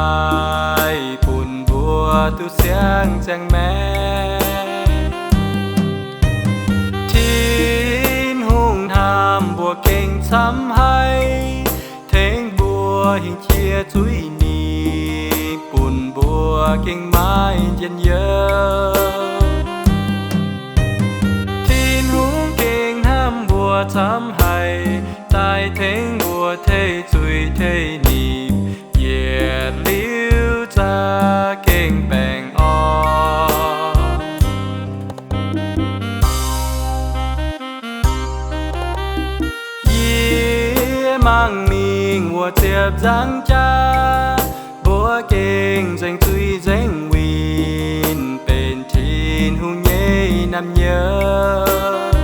daaih bun mbuo duqv siang ziangh maengc. Tin-Hungh hnamv mbuo gengh camv haic, tengx mbuo hingh jiex zuiz-nipc, bun mbuo gengh maiv njien-youh. Tin-Hungh gengh hnamv mbuo camv haic, daaih tengx mbuo tei zuiz tei nipc, yietc liuz za'gengh baengh orn. Yie mangc mingh wuov ziepc nzaangc jaax, mbuo gengh nzengc zuiz nzengc winh benx Tin-Hungh nyei naamh nyouz.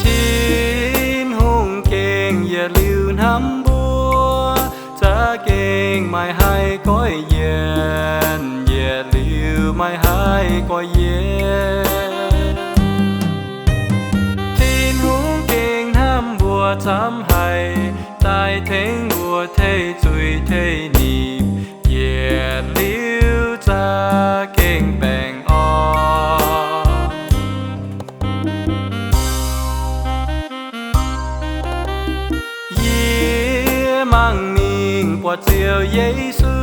Tin-Hungh gengh yietc liuz hnamv mbuo, za'gengh maiv haih goiv yienc, yietc liuz maiv haih goiv yienc. Tin-Hungh gengh hnamv mbuo camv haic, daaih tengx mbuo tei zuiz tei nipc, yietc liuz za'gengh baengh orn. Yie mangc mingh buatc Ziouv Yesu,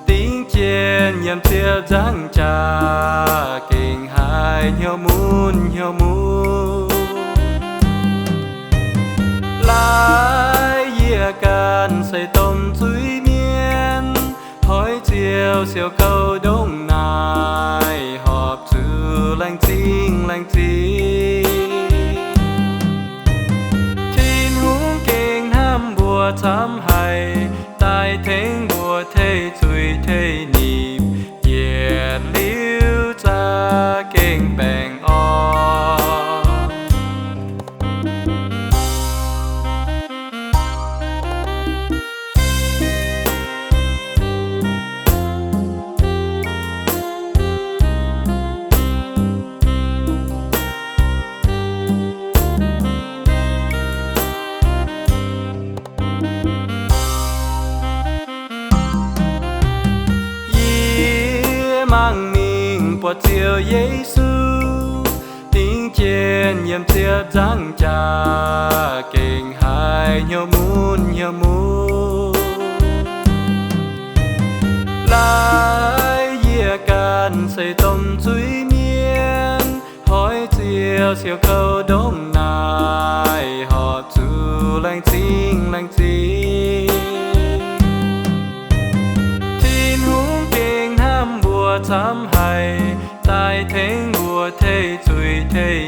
dingc jienh nyiemc ziepc nzaangc jaax, gengh haiz hnyouv mun hnyouv mun. Laaix yie ganh se domh zuiz-mienh, hoic Ziouv siou kouv ndongc naaiv, horpc zuqc laengz zingh laengz zingh. Tin-Hungh gengh hnamv mbuo camv haic, daaih tengx mbuo tei zuiz tei nipc, yietc liuz za'gengh baengh orn. Yie mangc mingh buatc Ziouv Yesu, dingc jienh nyiemc ziepc nzaangc jaax, gengh haiz hnyouv mun hnyouv mun. Laaix yie ganh se domh zuiz-mienh, hoic Ziouv siou kouv ndongc naaiv, horpc zuqc laengz zingh laengz zingh. Tin-Hungh gengh hnamv mbuo camv haic, daaih tengx mbuo tei zuiz tei